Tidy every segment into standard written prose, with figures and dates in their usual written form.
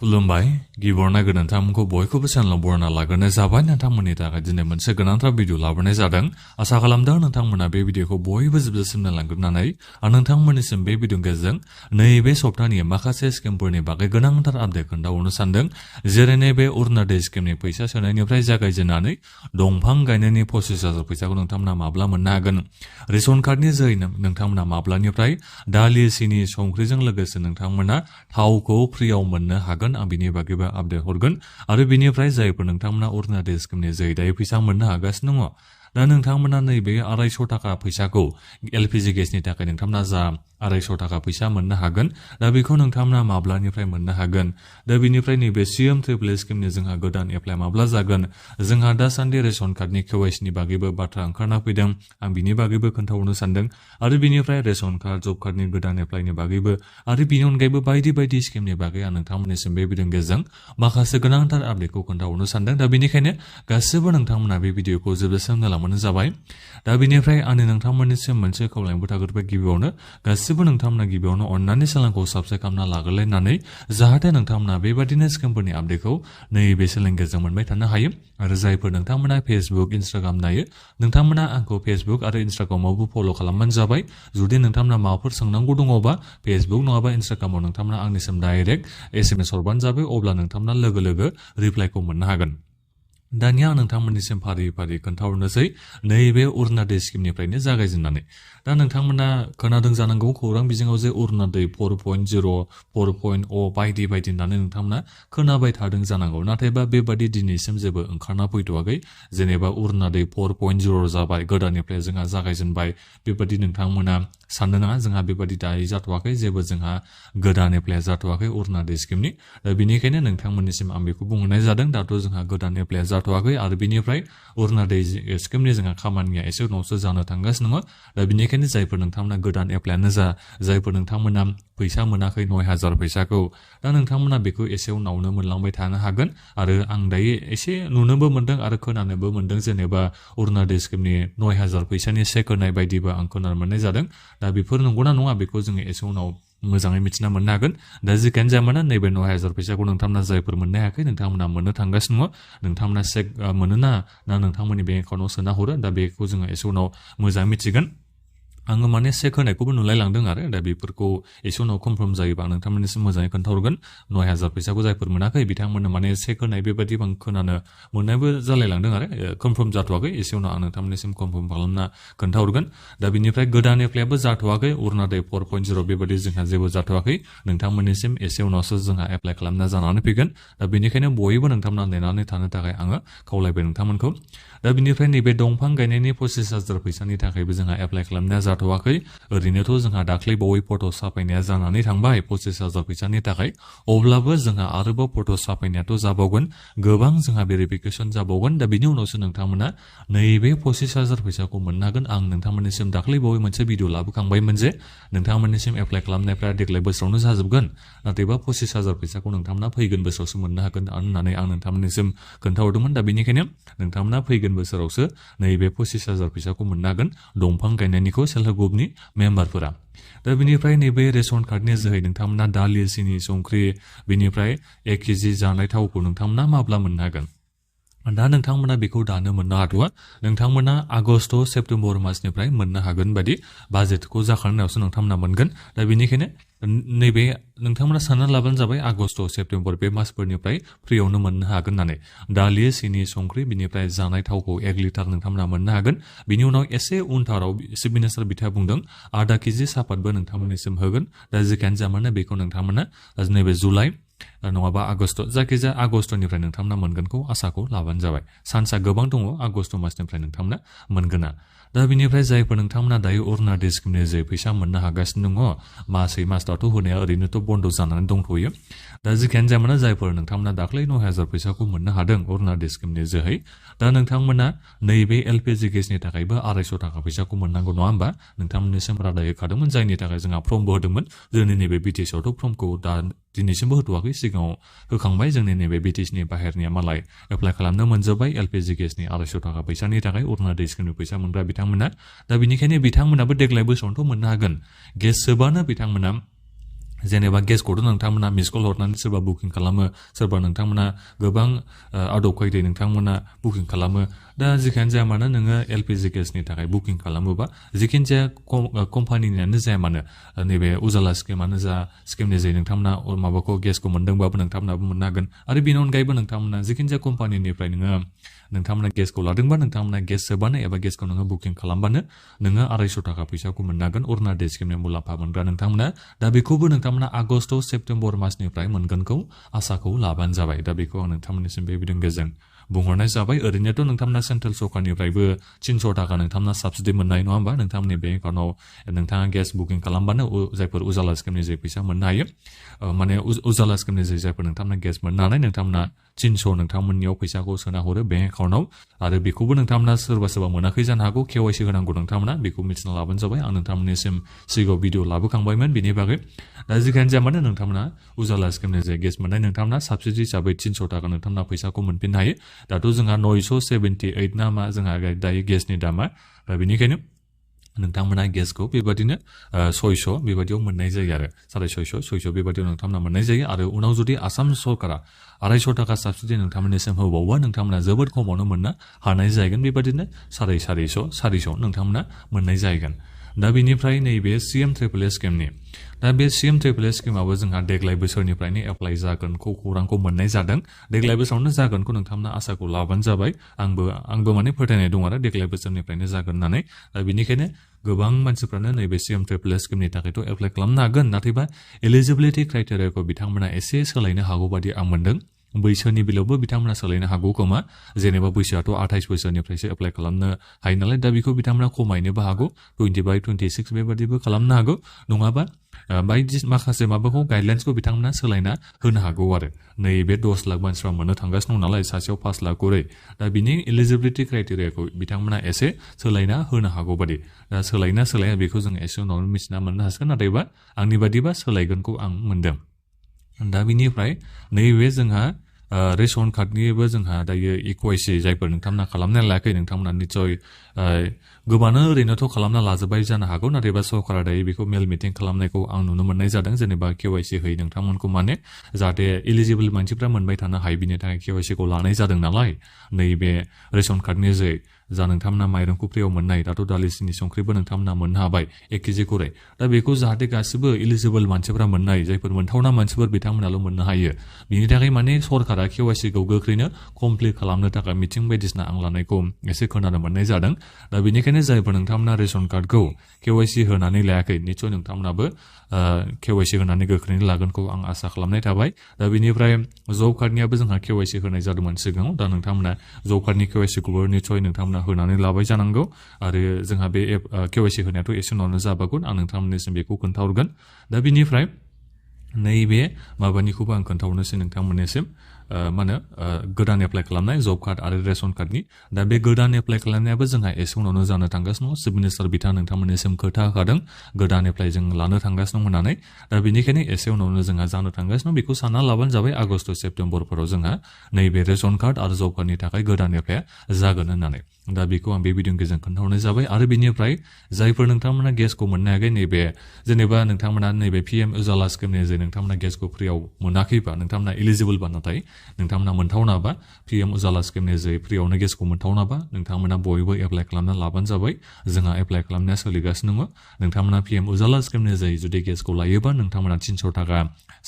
खुलुमबाय गिबियावनो नोंथांमोनखौ बयखौबो चेनेलाव बरायना लाग्रोनाय जाबाय। नोंथांमोननि थाखाय दिनै मोनसे गोनांथार भिडिअ लाबोनाय जादों। आसा खालामदों नोंथांमोना बे भिडिअखौ बयबो जोबजासिम नायलांग्रोनानै आं नोंथांमोननिसिम बे भिडिअनि गेजेरजों नैबे सप्ताहनि माखासे स्किमफोरनि बागै गोनांथार आपडेट खोन्थाहरनो सानदों। जेरै नैबे अरुणोदय स्किमनि फैसा सोनायनिफ्राय जागायजेननानै दंफां गायनायनि 25,000 फैसाखौ नोंथांमोना माब्ला मोननो हागोन, रेशन कार्डनि जोहै नोंथांमोना माब्लानिफ्राय दालि सिनि संख्रिजों लोगोसे नोंथांमोना थावखौ फ्रियाव मोननो हागोन, आं बिनि बागैबो आपडेट हरगोन। आरो बिनिफ्राय जायफोर नोंथांमोना अरुणोदय स्किमनि जोहै दायो फैसा मोननो हागासिनो दङ, दा नोंथांमोना नैबे 250 थाखा फैसाखौ एलपिजि गेसनि थाखाय नोंथांमोना जा 250 थाखा फैसा मोननो हागोन, दा बेखौ नोंथांमोना माब्लानिफ्राय मोननो हागोन। दा बिनिफ्राय नैबे CMAAA स्किमनि जोंहा गोदान एप्लाइ माब्ला जागोन, जोंहा दासान्दि रेशन कार्डनि KYC नि बागैबो बाथ्रा ओंखारना फैदों, आं बिनि बागैबो खोन्थाहरनो सानदों। आरो बिनिफ्राय रेशन कार्ड जब कार्डनि गोदान एप्लाइनि बागैबो आरो बिनि अनगायैबो बायदि बायदि स्किमनि बागै आं नोंथांमोननिसिम बे भिडिअनि गेजेरजों माखासे गोनांथार आपडेटखौ खोन्थाहरनो सानदों। दा बेनिखायनो गासिबो नोंथांमोना बे भिडिअखौ जोबजासिम नायलांबानो जाबाय। दा बेनिफ्राय आंनि नोंथांमोननिसिम मोनसे खावलायनायबो थाग्रोबाय, गिबियावनो गासिबो नोंथांमोना गिबियावनो अननानै चेनेलखौ साबस्क्राइब खालामना लाग्रोलायनानै जाहाथे नोंथांमोना बेबादिनो स्किमफोरनि आपडेटखौ नैबे चेनेलनि गेजेरजों मोनबाय थानो हायो। आरो जायफोर नोंथांमोना फेसबुक इन्स्टाग्राम नायो, नोंथांमोना आंखौ फेसबुक आरो इन्स्टाग्रामावबो फल' खालामबानो जाबाय। जुदि नोंथांमोना माबाफोर सोंनांगौ दङबा फेसबुक नङाबा इन्स्टाग्रामाव नोंथांमोना आंनिसिम डाइरेक्ट SMS हरबानो जाबाय, अब्ला नोंथांमोना लोगो लोगो रिप्लाइखौ मोननो हागोन। दानिया आं नोंथांमोननिसिम फारि फारि खोन्थाहरनोसै नैबे अरुणोदय स्किमनिफ्रायनो जागायजेननानै। दा नोंथांमोना खोनादों जानांगौ खौरां बिजोङाव जे अरुणोदय 4.0 4.0 बायदि बायदि होननानै नोंथांमोना खोनाबाय थादों जानांगौ, नाथायबा बेबादि दिनैसिम जेबो ओंखारना फैथ'वाखै। जेनेबा अरुणोदय 4.0 जाबाय, गोदाननिफ्राय जोंहा जागायजेनबाय, बेबादि नोंथांमोना साननो नाङा। जोंहा बेबादि दायो जाथ'वाखै, जेबो जोंहा गोदान एप्लाइ जाथ'वाखै अरुणोदय स्किमनि। दा बेनिखायनो नोंथांमोननिसिम आं बेखौ बुंहरनाय जादों। दाथ' जोंहा गोदान एप्लाइ जाथ'वाखै आरो बिनिफ्राय अरुणोदय स्किमनि जोंहा खामानिया एसे उनावसो जानो थांगासिनो दङ। दा बेनिखायनो जायफोर नोंथांमोना गोदान एप्लाइआनो जा, जायफोर नोंथांमोना फैसा मोनाखै 9,000 फैसाखौ, दा नोंथांमोना बेखौ एसे उनावनो मोनलांबाय थानो हागोन। आरो आं दायो एसे नुनोबो मोनदों आरो खोनानोबो मोनदों, जेनेबा अरुणोदय स्किमनि 9,000 फैसानि चेक होनाय बायदिबो आं खोनानो मोननाय जादों। दा बेफोर नंगौना नङा बेखौ जोङो एसे उनाव मोजाङै मिथिना मोननो हागोन। दा जिखियानो जाया मानो नैबे 9,000 फैसाखौ नोंथांमोना जायफोर मोननो हायाखै, नोंथांमोना मोननो थांगासिनो दङ। नोंथांमोना चेक मोनोना ना नोंथांमोननि बेंक एकाउन्टआव सोना हरो, दा बेखौ जोङो एसे उनाव मोजाङै मिथिगोन। आङो माने चेक होनायखौबो नुलायलांदों आरो दा बेफोरखौ एसे उनाव कनफार्म जायोबा आं नोंथांमोननिसिम मोजाङै खोन्थाहरगोन। 9,000 फैसाखौ जायफोर मोनाखै बिथांमोननो माने चेक होनाय बेबायदि आं खोनानो मोननायबो जालायलांदों आरो कनफार्म जाथ'वाखै। एसे उनाव आं नोंथांमोननिसिम कनफार्म खालामना खोन्थाहरगोन। दा बिनिफ्राय गोदान एप्लाइआबो जाथ'वाखै, अरुणोदय 4.0 बेबायदि जोंहा जेबो जाथ'वाखै। नोंथांमोननिसिम एसे उनावसो जोंहा एप्लाइ खालामना जानानै फैगोन। दा बेनिखायनो बयबो नोंथांमोना नेनानै थानो थाखाय आङो खावलायबाय नोंथांमोनखौ। दा बिनिफ्राय नैबे दंफां गायनायनि 25,000 फैसानि थाखायबो जोंहा एप्लाइ खालामनाया जाथ'वाखै। ओरैनोथ' जोंहा दाख्लै बावै फट' साफायनाया जानानै थांबाय 25,000 फैसानि थाखाय, अब्लाबो जोंहा आरोबाव फट' साफायनायाथ' जाबावगोन, गोबां जोंहा भेरिफिकेसन जाबावगोन। दा बिनि उनावसो नोंथांमोना नैबे 25,000 फैसाखौ मोननो हागोन। आं नोंथांमोननिसिम दाख्लै बावै मोनसे भिडिअ लाबोखांबायमोन जे नोंथांमोननिसिम एप्लाइ खालामनायफ्रा देग्लाय बोसोरावनो जाजोबगोन, नाथायबा 25,000 फैसाखौ नोंथांमोना फैगोन बोसोरावसो मोननो हागोन होननानै आं नोंथांमोननिसिम खोन्थाहरदोंमोन। दा बेनिखायनो नोंथांमोना फैगोन बोसोरावसो नैबे 25,000 फैसाखौ मोननो हागोन दंफां गायनायनिखौ सेल्फ हेल्प ग्रुपनि मेम्बारफोरा। दा बिनिफ्राय नैबे रेशन कार्डनि जोहै नोंथांमोना दालि सिनि संख्रि बिनिफ्राय 1 केजि जानाय थावखौ नोंथांमोना माब्ला मोननो हागोन। दा नोंथांमोना बेखौ दानो मोननो हाथ'वा, नोंथांमोना आगष्ट सेप्तेम्बर मासनिफ्राय मोननो हागोन बायदि बाजेटखौ जाखांनायनि उनावसो नोंथांमोना मोनगोन। दा बेनिखायनो नैबे नोंथांमोना सानना लाबानो जाबाय आगष्ट सेप्तेम्बर बे मासफोरनिफ्राय फ्रियावनो मोननो हागोन होननानै। दालि सिनि संख्रि बिनिफ्राय जानाय थावखौ 1 लिटार नोंथांमोना मोननो हागोन। बिनि उनाव एसे उनथाराव चिफ मिनिस्टार बिथाङा बुंदों आधा केजि सापातबो नोंथांमोननिसिम होगोन। दा जिखियानो जाया मानो बेखौ नोंथांमोना नैबे जुलाइ नङाबा आगष्ट, जायखिजाया आगष्टनिफ्राय नोंथांमोना मोनगोनखौ आसाखौ लाबानो जाबाय। सान्सआ गोबां दङ आगष्ट मासनिफ्राय नोंथांमोना मोनगोना। दा बिनिफ्राय जायफोर नोंथांमोना दायो अरुणोदय स्किमनि जे फैसा मोननो हागासिनो दङ, मासै मास दाथ' होनाया ओरैनोथ' बन्द' जानानै दंथ'यो। दा जिखियानो जाया मानो जायफोर नोंथांमोना दाख्लै 9,000 फैसाखौ मोननो हादों अरुणोदय स्किमनि जोहै, दा नोंथांमोना नैबे एलपिजि गेसनि थाखायबो 250 थाखा फैसाखौ मोननांगौ नङा होमबा। नोंथांमोननिसिम रादाय होखादोंमोन, जायनि थाखाय जोंहा फर्मबो होदोंमोन। जोंनि नैबे BTC आवथ' फर्मखौ दा दिनैसिमबो होथ'वाखै, सिगाङाव होखांबाय। जोंनि नैबे BTCनि बाहेरनिया मालाय एप्लाइ खालामनो मोनजोब्बाय एलपिजि गेसनि 250 थाखा फैसानि थाखाय अरुणोदय स्किमनि फैसा मोनग्रा बिथांमोना। दा बिनिखायनो बिथांमोनाबो देग्लाय बोसोरावनोथ' मोननो हागोन। गेस सोबानो बिथांमोना जेनेबा गेसखौथ' नोंथांमोना मिस कल हरनानै सोरबा बुकिं खालामो सोरबा नोंथांमोना गोबां आदब खायदायै नोंथांमोना बुकिं खालामो दा जिखियानो जाया मानो नोङो एलपिजि गेसनि थाखाय बुकिं खालामोबा जिखियानो जाया कम्पानिनियानो जाया मानो नैबे उजाला स्किमानो जा स्किमनि जे नोंथांमोना माबाखौ गेसखौ मोनदोंबाबो नोंथांमोनाबो मोननो हागोन आरो बेनि अनगायैबो नोंथांमोना जिखियानो जाया कम्पानिनिफ्राय नोंथांमोना गेसखौ लादोंबा नोंथांमोना गेस सोबानो एबा गेसखौ नोङो बुकिं खालामबानो नोङो 250 थाखा फैसाखौ मोननो हागोन अरुणोदय स्किमनि मुलाम्फा मोनग्रा नोंथांमोना दा बेखौबो नोंथांमोना आगष्ट सेप्तेम्बर मासनिफ्राय मोनगोनखौ आसाखौ लाबानो जाबाय दा बेखौ आं नोंथांमोननिसिम बे भिडिअनि गेजेरजों बुंहरनाय जाबाय ओरैनोथ' नोंथांमोना सेन्ट्रेल सरकारनिफ्रायबो 300 थाखा नोंथांमोना साबसिडि मोननाय नङा होमबा नोंथांमोननि बेंक एकाउन्टआव नोंथाङा गेस बुकिं खालामबानो जायफोर उजाला स्किमनि जे फैसा मोननो हायो माने उजाला स्किमनि जे जायफोर नोंथांमोना गेस मोननानै नोंथांमोना 300 नोंथांमोननियाव फैसाखौ सोना हरो बेंक एकाउन्टआव आरो बेखौबो नोंथांमोना सोरबा मोनाखै जानो हागौ केवाइसि होनांगौ नोंथांमोना बेखौ मिथिना लाबानो जाबाय आं नोंथांमोननिसिम सिगाङाव भिडिअ लाबोखांबायमोन बेनि बागै दा जिखियानो जाया मानो नोंथांमोना उजाला स्किमनि जे गेस मोननाय नोंथांमोना साबसिडि हिसाबै 300 थाखा नोंथांमोना फैसाखौ मोनफिननो हायो दाथ' जोंहा 978 ना मा जोंहा दायो गेसनि दामा दा बेनिखायनो नोंथांमोना गेसखौ बेबादिनो 600 बेबादियाव मोननाय जायो आरो 650 बेबादियाव नोंथांमोना मोननाय जायो आरो उनाव जुदि आसाम सरकारा 250 थाखा साबसिडि नोंथांमोननिसिम होबावोबा नोंथांमोना जोबोद खमावनो मोननो हानाय जाहैगोन बेबादिनो 450 नोंथांमोना मोननाय जाहैगोन दा बेनिफ्राय नैबे CMAAA स्किमनि दा बे CMAAA स्किमाबो जोंहा देग्लाय बोसोरनिफ्रायनो एप्लाइ जागोनखौ खौरांखौ मोननाय जादों देग्लाय बोसोरावनो जागोनखौ नोंथांमोना आसाखौ लाबानो जाबाय आंबो माने फोथायनाय दं आरो देग्लाय बोसोरनिफ्रायनो जागोन होननानै दा बेनिखायनो गोबां मानसिफ्रानो नैबे CMAAA स्किमनि थाखायथ' एप्लाइ खालामनो हागोन नाथायबा एलिजिबिलिटि क्राइटेरियाखौ बिथांमोना एसे सोलायनो हागौ बादि आं मोनदों बैसोनि बेलायावबो बिथांमोना सोलायनो हागौ खोमा जेनेबा बैसोआथ' 28 बोसोरनिफ्रायसो एप्लाइ खालामनो हायो नालाय दा बेखौ बिथांमोना खमायनोबो हागौ 25 26 बेबादिबो खालामनो हागौ नङाबा माखासे माबाखौ गाइडलाइन्सखौ बिथांमोना सोलायना होनो हागौ आरो नैबे 10 लाख मानसिफ्रा मोननो थांगासिनो दं नालाय सासेयाव 5 लाख करै दा बिनि एलिजिबिलिटि क्राइटेरियाखौ बिथांमोना एसे सोलायना होनो हागौ बादि दा सोलायना सोलाया बेखौ जों एसे उनावनो मिथिना मोननो हासिगोन नाथायबा आंनि बादिबा सोलायगोनखौ आं मोनदों दा बिनिफ्राय नैबे जोंहा रेशन कार्डनिबो जोंहा दायो इक्वाइसि जायफोर नोंथांमोना खालामना लायाखै नोंथांमोना निस्सय गोबानो ओरैनोथ' खालामना लाजोब्बाय जानो हागौ नाथायबा सरकारा दायो बेखौ मेल मिटिं खालामनायखौ आं नुनो मोननाय जादों जेनेबा केवाइसि होयो नोंथांमोनखौ माने जाहाथे एलिजिबोल मानसिफ्रा मोनबाय थानो हायो बिनि थाखाय केवाइसिखौ लानाय जादों नालाय नैबे रेशन कार्डनि जे जा नोंथांमोना माइरंखौ फ्रियाव मोननाय दाथ' दालि सिनि संख्रिबो नोंथांमोना मोननो हाबाय 1 केजि करै दा बेखौ जाहाथे गासिबो एलिजिबोल मानसिफ्रा मोननाय जायफोर मोनथावना मानसिफोर बिथांमोनाल' मोननो हायो बिनि थाखाय माने सरकारा केवाइसिखौ गोख्रैनो कमप्लिट खालामनो थाखाय मिटिं बायदिसिना आं लानायखौ एसे खोनानो मोननाय जादों दा बेनिखायनो जायफोर नोंथांमोना रेशन कार्डखौ केवाइसि होनानै लायाखै निस्सय नोंथांमोनाबो केवाइसि होनानै गोख्रैनो लागोनखौ आं आसा खालामनाय थाबाय दा बेनिफ्राय जब कार्डनियाबो जोंहा केवाइसि होनाय जादोंमोन सिगाङाव दा नोंथांमोना जब कार्डनि केवाइसिखौबो निस्सय नोंथांमोना होनानै लाबाय जानांगौ आरो जोंहा बे केवाइसि होनायाथ' एसे उनावनो जाबागोन आं नोंथांमोननिसिम बेखौ खोन्थाहरगोन दा बेनिफ्राय नैबे माबानिखौबो आं खोन्थाहरनोसै नोंथांमोननिसिम गोदान एप्लाइ खालामनाय जब कार्ड आरो रेशन कार्डनि दा बे गोदान एप्लाइ खालामनायाबो जोंहा एसे उनावनो जानो थांगासिनो दं चिफ मिनिस्टार बिथाङा नोंथांमोननिसिम खोथा होखादों गोदान एप्लाइ जों लानो थांगासिनो दं होननानै दा बेनिखायनो एसे उनावनो जोंहा जानो थांगासिनो दं बेखौ सानना लाबानो जाबाय आगष्ट सेप्तेम्बरफोराव जोंहा नैबे रेशन कार्ड आरो जब कार्डनि थाखाय गोदान एप्लाइआ जागोन होननानै दा बेखौ आं बे भिडिअनि गेजेरजों खोन्थाहरनाय जाबाय आरो बेनिफ्राय जायफोर नोंथांमोना गेसखौ मोननो हायाखै नैबे जेनेबा नोंथांमोना नैबे PM उजाला स्किमनि जे नोंथांमोना गेसखौ फ्रियाव मोनाखैबा नोंथांमोना एलिजिबोलबा नाथाय नोंथांमोना मोनथावनाबा PM उजाला स्किमनि जे फ्रियावनो गेसखौ मोनथावनाबा नोंथांमोना बयबो एप्लाइ खालामना लाबानो जाबाय जोंहा एप्लाइ खालामनाया सोलिगासिनो दङ नोंथांमोना PM उजाला स्किमनि जे जुदि गेसखौ लायोबा नोंथांमोना 300 थाखा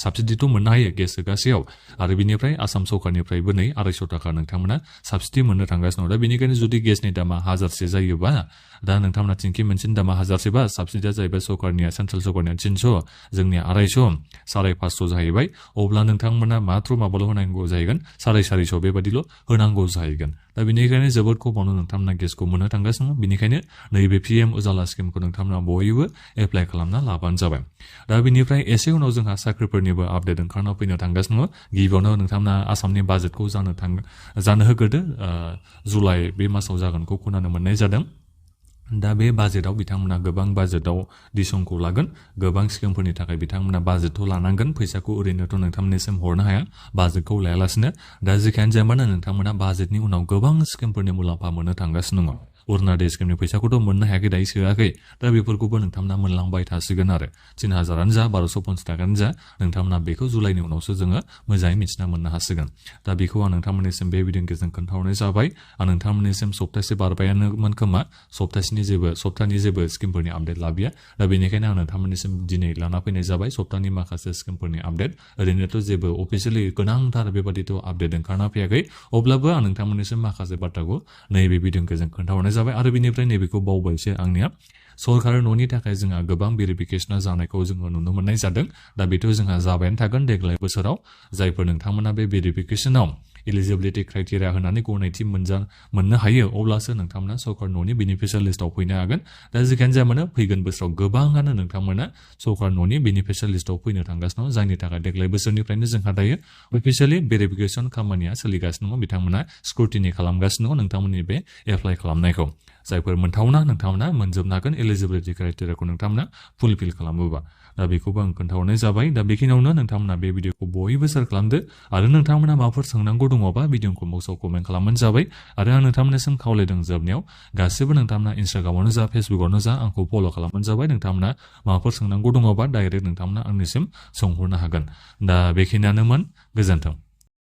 साबसिडिथ' मोननो हायो गेस होगासेयाव आरो बिनिफ्राय आसाम सरकारनिफ्रायबो 250 थाखा नोंथांमोना साबसिडि मोननो थांगासिनो दं दा बेनिखायनो जुदि गेसनि दामा 1000 जायोबा दा नोंथांमोना थिंखि मोनसेनि दामा 1000 बा साबसिडिया जाहैबाय सरकारनिया सेन्ट्रेल सरकारनिया 300 जोंनिया 250 550 जाहैबाय अब्ला नोंथांमोना मात्र माबाल' होनांगौ जाहैगोन 450 बेबादिल' होनांगौ जाहैगोन दा बेनिखायनो जोबोद खमावनो नोंथांमोना गेसखौ मोननो थांगासिनो बेनिखायनो नैबे PM उजाला स्किमखौ नोंथांमोना बयबो एप्लाइ खालामना लाबानो जाबाय दा बेनिफ्राय एसे उनाव जोंहा साख्रिफोरनिबो आपडेट ओंखारना फैनो थांगासिनो गिबियावनो नोंथांमोना आसामनि बाजेटखौ जानो होग्रोदो जुलाइ बे मासाव जागोनखौ खोनानो मोननाय जादों दा बे बाजेटआव बिथांमोना गोबां बाजेटआव दिसंखौ लागोन गोबां स्किमफोरनि थाखाय बिथांमोना बाजेटखौ लानांगोन फैसाखौ ओरैनोथ' नोंथांमोननिसिम हरनो हाया बाजेटखौ लायालासिनो दा जेखियानो जाया मानो नोंथांमोना बाजेटनि उनाव गोबां स्किमफोरनि मुलाम्फा मोननो थांगासिनो दङ अरुणोदय स्किमनि फैसाखौथ' मोननो हायाखै दायो सोआखै दा बेफोरखौबो नोंथांमोना मोनलांबाय थासिगोन आरो 3000आनो जा 1250 थाखायानो जा नोंथांमोना बेखौ जुलाइनि उनावसो जोङो मोजाङै मिथिना मोननो हासिगोन दा बेखौ आं नोंथांमोननिसिम बे भिडिअनि गेजेरजों खोन्थाहरनाय जाबाय आं नोंथांमोननिसिम सप्तासे बारबायानोमोन खोमा सप्तानि जेबो स्किमफोरनि आपडेट लाबोया दा बेनिखायनो आं नोंथांमोननिसिम दिनै लाना फैनाय जाबाय सप्तानि माखासे स्किमफोरनि आपडेट ओरैनोथ' जेबो अफिसियेलि गोनांथार बेबादिथ' आपडेट ओंखारना फैयाखै अब्लाबो आं नोंथांमोननिसिम माखासे बाथ्राखौ नैबे भिडिअनि गेजेरजों खोन्थाहरनाय जाबाय आरो बेनिफ्राय नैबेखौ बावबायसो आंनिया सरकारि न'नि थाखाय जोंहा गोबां भेरिफिकेसना जानायखौ जोङो नुनो मोननाय जादों दा बेथ' जोंहा जाबायानो थागोन देग्लाय बोसोराव जायफोर नोंथांमोना बे भेरिफिकेसनाव एलिजिबिलिटि क्राइटेरिया होनानै गनायथि मोननो हायो अब्लासो नोंथांमोना सरकारि न'नि बेनिफिसियारि लिस्टआव फैनो हागोन दा जेखियानो जाया मानो फैगोन बोसोराव गोबाङानो नोंथांमोना सरकारि न'नि बेनिफिसियारि लिस्टआव फैनो थांगासिनो दं जायनि थाखाय देग्लाय बोसोरनिफ्रायनो जोंहा दायो अफिसियेलि भेरिफिकेसन खामानिया सोलिगासिनो दङ बिथांमोना स्क्रुटिनि खालामगासिनो दङ नोंथांमोननि बे एप्लाइ खालामनायखौ जायफोर मोनथावना नोंथांमोना मोनजोबनो हागोन एलिजिबिलिटि क्राइटेरियाखौ नोंथांमोना फुलफिल खालामोबा दा बेखौबो आं खोन्थाहरनाय जाबाय दा बेखिनियावनो नोंथांमोना बे भिडिअखौ बयबो शेयार खालामदो आरो नोंथांमोना माबाफोर सोंनांगौ दङबा भिडिअखौ बक्सआव कमेन्ट खालामबानो जाबाय आरो आं नोंथांमोननिसिम खावलायदों जोबनायाव गासिबो नोंथांमोना इन्स्टाग्रामावनो जा फेसबुकआवनो जा आंखौ फल' खालामबानो जाबाय नोंथांमोना माबाफोर सोंनांगौ दङबा डाइरेक्ट नोंथांमोना आंनिसिम सोंहरनो हागोन दा बेखिनियानोमोन गोजोन्थों